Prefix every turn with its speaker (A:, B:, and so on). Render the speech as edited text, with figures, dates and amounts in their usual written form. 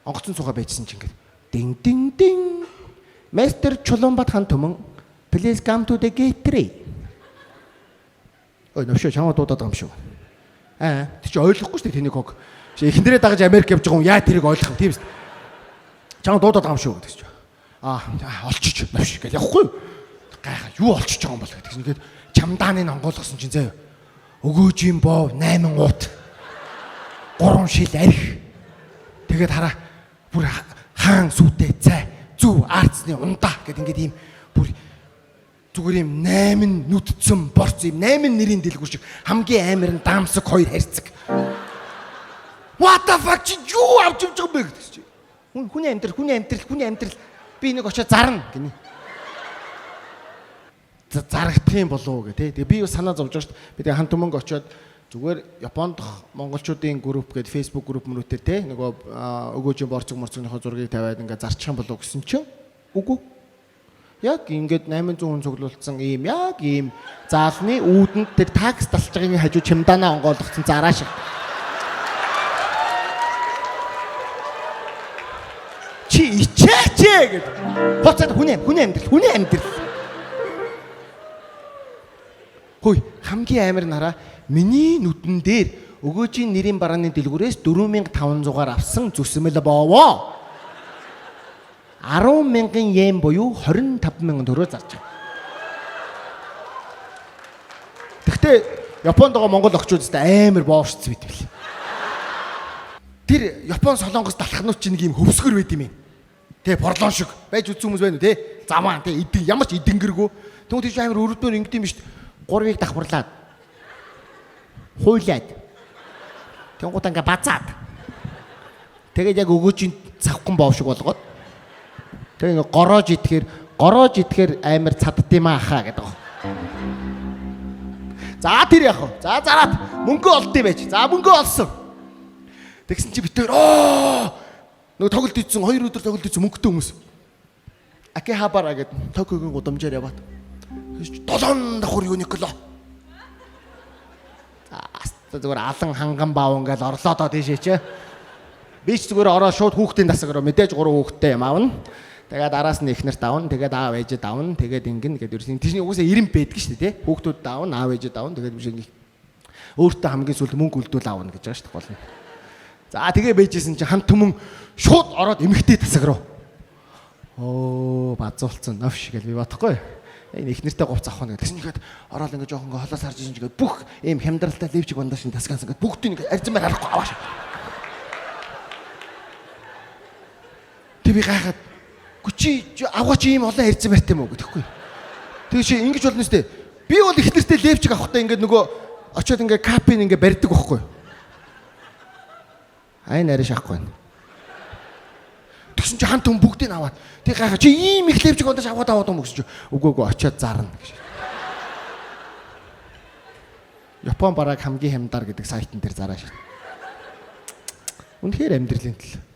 A: Онгоцон суугаа байжсэн чинь ингээд дин дин дин Мастер Чулуунбат хан түмэн please come to the gate 3. Ой новшоо чамаа дуудаад байгаа юм шүү. Аа тэр чи ойлгохгүй шүү дээ тэнийг хог. Эхнэрээ дагаж Америк явж байгаа хүн яа тэрийг ойлгох юм тийм үү? Чамаа дуудаад байгаа юм шүү гэдэг чи. Аа олчиж новш гэж явахгүй. Гайхаа юу олчиж байгаа юм бол гэдэг чинь ингээд чамдааны онгойлгосон чинь заяа. Өгөөжийн бов 8 уут. 3 шил арх. Тэгээд хараа бүр хаан сүтэй цай зүв арцны ундаа гэд ингээд ийм бүр зүгээр ийм 8 нүдцэн борц ийм 8 нэрийн дэлгүүр шиг хамгийн амар нь даамсаг 2 харьцаг. What the fuck чи юу авч явж байгаа юм бэ гэдэг чи. Хүний амьдрал, хүний амьдрал, хүний амьдрал би нэг очиж зарна гинэ. Зарагдах юм болов уу гэх тээ. Тэгээ би санаа зовж байгаа шүү дээ. Би тэгээ хан түмэнг очиод зүгээр Японд монголчуудын групп гээд Facebook групп мөрөтөр те нөгөө өгөөжийн борцог морцогныхоо зургийг тавиад ингээд зарчих юм болов гэсэн чинь үгүй. Яг ингээд 800 хүн цуглуулсан ийм яг ийм заалны үүдэнд тэр такс талж байгаагийн хажуу чемданаа онгойлгоцсон зараа шиг. Чи ичээч гэд. Хуцаад хүний амьдрал, хүний амьдрал. Хөөе, хамгийн амар нь хараа миний нүдэн дээр өгөөжийн нэрийн барааны дэлгүүрээс 4500-аар авсан зүсмэл боовоо. 10,000 йен буюу 25,000 төгрөгөөр зарж байгаа. Тэгвэл Японд байгаа монгол охчууд өстэй амар боовшсон байт бил. Тэр Япон солонгос далхнууд чинь нэг юм хөвсгөр байт юм. Тэ борлон шиг байж үзсэн хүмүүс байна уу те? Заваан тэ эдэн ямар ч эдэнгэргүй. Тэгвэл тийш амар өрөвдмөр ингэдэм биш. Гурвыг давхарлаад хуйлаад тэнгууд ингээ базаад тэгээд яг өгөөжийн цавхан бов шиг болгоод тэг ингээ гороож идэхээр амар цадд юм ахаа гэдэг. За тэр яах вэ? За зараад мөнгө олд юм байж. За мөнгө олсон. Тэгсэн чи битээр оо нөгөө тоглолт ийдсэн 2 өдөр тоглолт ийдсэн мөнгөтэй хүмүүс. Акихабара гэдэг Токиогийн гудамжаар яваад 7 давхар Юникло. За зүгээр алан ханган баав ингээл орлоо доо тийшээ чи. Би ч зүгээр ороо шууд хүүхдийн дасаг руу мэдээж 3 хүүхдтэй юм аавна. Тэгээд араас нь эхнэрт авна, тэгээд аав ээжэд авна, тэгээд ингэн гэдэг ерөөс нь тийшний угсаа 90 байдаг шүү дээ, тий. Хүүхдүүд авна, аав ээжэд авна, тэгээд биш ингэ өөртөө хамгийн сүүлд мөнгө үлдүүл авна гэж байгаа шүү дээ гол нь. За тэгээ бэжсэн чи хан түмэн шууд ороод эмэгтэй тасаг руу. Оо базуулсан новш гэж би бодохгүй. Энэ их нэртэй говц авах нь гэсэн чинь ороод ингээ жоохон ингээ холоос харж ирсэн чинь бүх ийм хямдралтай левчик бандаж тасгаасан ингээ бүгдийг ингээ арзан байр харахгүй авааш. Тэг би гайхаад гү чи авгаа чи ийм олон арзан байртай юм уу гэхгүй. Тэг чи ингэж болно сте. Би бол их нэртэй левчик авахдаа ингээ нөгөө очиод ингээ капин ингээ барьдаг байхгүй. Ай нарийн шахахгүй байна. Тэгсэн чи хан түн бүгдийг аваад тэг гайхаа чи ийм их левчик ондож аваад юм гэсэн чи үгүй очиод зарна гэж. Япон бараг хамгийн хямдар гэдэг сайтн дээр зараа шээ. Үнэхээр амьдралын төл.